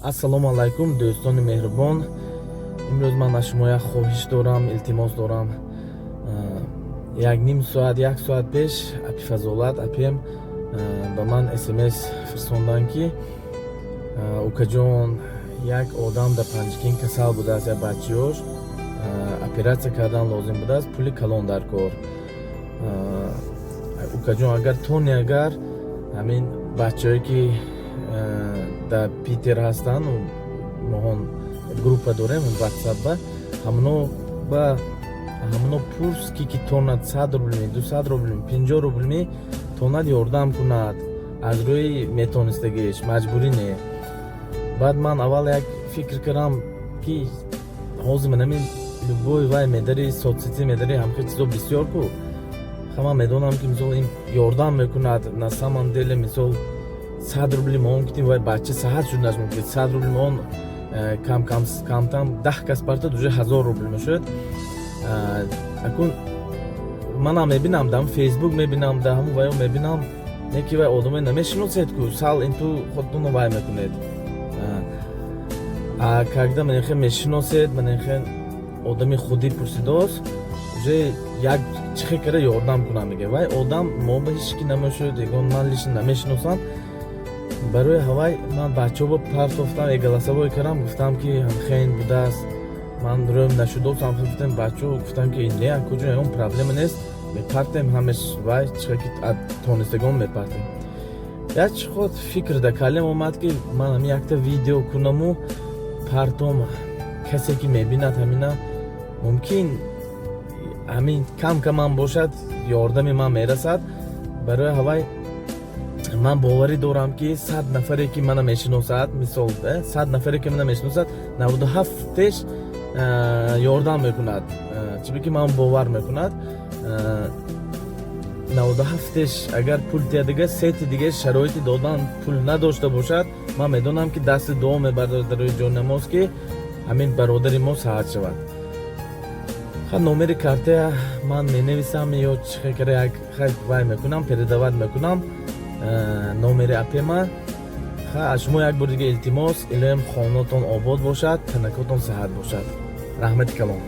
Ассалому алайкум, дӯстони меҳрубон. Имрӯз ман аз шумо як хоҳиш дорам, илтимос дорам. Як ним соат, як соат пеш апи Фазолат апем ба ман СМС фирсонданд, ки укаҷон, як одам дар Панҷакент касал будааст, як бачаёш оператсия кардан лозим будааст, пули калон дар кор. Укаҷон, агар тони, агар ҳамин бачаҳое, ки дар Питер ҳастанд, моҳон группа дорем ватсапба, ҳамоно ба ҳамоно пурс, ки тонад 100 рублми, 200 рублми, 50 рублми тонад ёрдам кунад аз рӯи метонистагиш, маҷбурӣ не. Баъд ман аввал як фикр кардам, ки ҳозир манами любой вай медари, соцсети медари, ҳамхел чизо бисёр ку. Ҳама медонам, ки мисол ин ёрдам мекунад. На самом деле, мисол, 100 рубли моон китим, вай бача саҳат шуданаш мумкин. 100 рубли моон кам кам камтам 10 кас партад, уже 1000 рубл мешавад. Акун манам мебинам, дар Фейсбук мебинам, дар ҳамун ваё мебинам, не ки вай одаме намешиносед ку, сал инту худтонро вай мекунед. А когда манехе мешиносед, манехе одами худӣ пурсидост, уже як чихе кара ёрдам кунам мега. Вай одам мо ба ҳеч ки намешуд, ягон ман лично намешиносам. Барои ҳавай ман бачаҳо партофтам, е голосовой кардам, гуфтам, ки ҳамхен будааст, ман рӯм нашудосам. Гуфтем, бачаҳо гуфтам, ки не, куҷо, ягон проблема нест, мепартем ҳамеш, вай чихе ки тонистагон мепартем. Як худ фикр да калем омад, ки ман ҳамин якта видео кунаму партом. Касе ки мебинад ҳамина, мумкин ҳамин кам камам бошад, ёрдами ман мерасад. Барои ҳавай ман боварӣ дорам, ки 100 нафаре, ки мана мешиносад, мисол, 100 нафаре, ки мана мешиносад, 97-еш ёрдам мекунад, чунки ки ман бовар мекунад. 97-еш агар пул тиядига, сети дига шароити додан пул надошта бошад, ман медонам, ки дасти дуо мебардорад дар рӯи ҷойнамоз, ки ҳамин бародари мо саҳат шавад. Ха, номери картая ман менависам ё чихе кара як хай вай мекунам, передавать мекунам номери апема. Ха, аз шумо як бор дига илтимос. Илоҳим, хонатон обод бошад, танакотон саҳат бошад. Раҳмати калон.